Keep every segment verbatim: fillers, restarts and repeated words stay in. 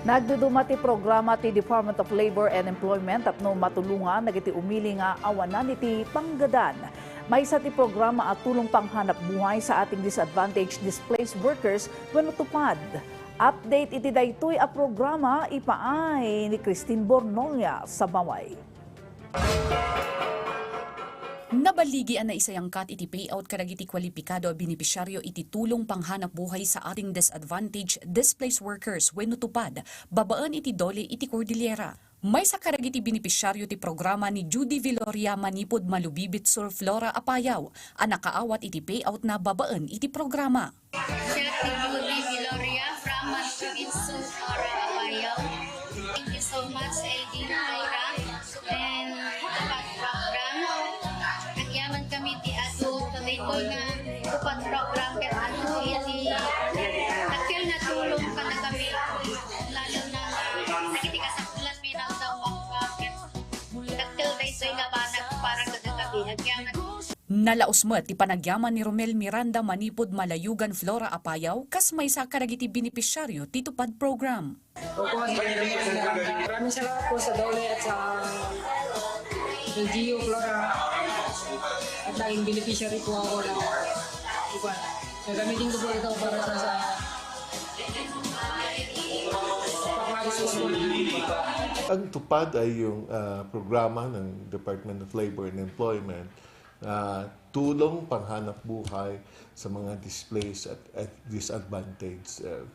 Nagduduma ti programa ti Department of Labor and Employment tapno matulongan dagiti umili nga awanan iti panggedan. Maysa ti programa a tulong panghanap buhay sa ating disadvantaged displaced workers wenno TUPAD. Update iti daytoy a programa ipaay ni Christine Bornolia Sabaway. Naballigi a naisayangkat iti payout kadagiti kwalipikado a benepisiario iti tulong panghanap buhay sa ating disadvantaged displaced workers wenno TUPAD babaen iti DOLE iti Cordillera. Maysa kadagiti benepisiario ti programa ni Judy Viloria manipud Malubibit Sur Flora Apayao a nakaawat iti payout na babaen iti programa. Siak ti Judy Viloria from Malubibit Sur Flora Apayao. Thank you so much, Elvin Flora, and TUPAD program. Agyaman kami ti adu kadaytoy nga TUPAD program ket adu iti dakkel nga tulong kadakami, lalo na dagiti kasapulan mi Randall Pangkang ket dakkel daytoy nga banag para kadakami. Agyaman. Nalaus met ti panagyaman ni Romel Miranda manipud Malayugan Flora Apayao kas maysa kadagiti benepisiario ti TUPAD program. Opo, Romel Miranda. Maraming salamat po sa DOLE at sa L G U Flora. At naging beneficiary po ako ng TUPAD. Gagamitin ko po ito para sa, sa pangangailangan po. Ang TUPAD ay yung, ah, programa ng Department of Labor and Employment na tulong panghanap buhay sa mga displaced at, at disadvantaged, ah,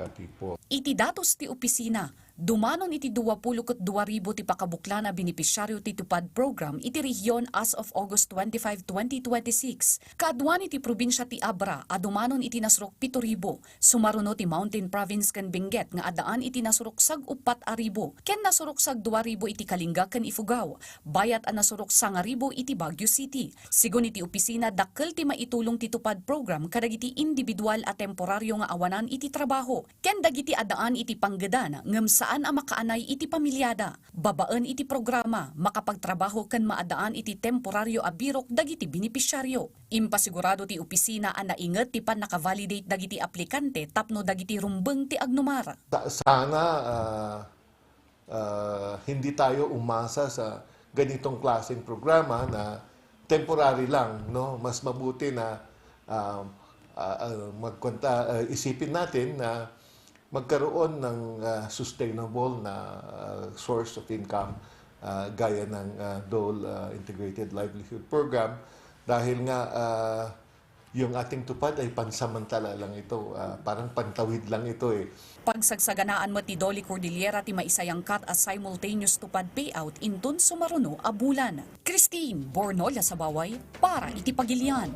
ah, people. Iti datos ti opisina, dumanon iti duapulo ket dua ribu ti pakabuklan a benepisiario ti TUPAD program iti rehiyon as of August twenty-five, twenty twenty-six. Kaaduan iti probinsia ti Abra a dumanon iti nasurok pito ribu, sumaruno ti Mountain Province ken Benguet nga addaan iti nasurok saguppat a ribu, ken nasurok sagdua ribu iti Kalinga ken Ifugao, bayat a nasurok sangaribu iti Baguio City. Sigun iti opisina, dakkel ti maitulong ti TUPAD program kadagiti individual a temporario nga awanan iti trabaho, ken dagiti addaan iti panggedan ngem saan a makaanay iti pamiliada. Babaen iti programa, makapagtrabaho ken maaddaan iti temporario a birok dagiti benepisiario. Impasigurado ti opisina a nainget ti pannaka-validate dagiti aplikante tapno dagiti rumbeng ti agnumar. Ta-, sana, ah, ah, hindi tayo umasa sa ganitong klaseng programa na temporary lang, no? Mas mabuti na, ah, ah, ah, magkwenta, ah, isipin natin na magkaroon ng, ah, sustainable na, ah, source of income, ah, gaya ng, ah, DOLE, ah, Integrated Livelihood Program, dahil nga, ah, yung ating TUPAD ay pansamantala lang ito, ah, parang pantawid lang ito eh. Pagsagsaganaan met ti DOLE Cordillera ti maisayangkat a simultaneous TUPAD payout inton sumaruno a bulan. Christine Bornola Sabaway para iti Pagilian.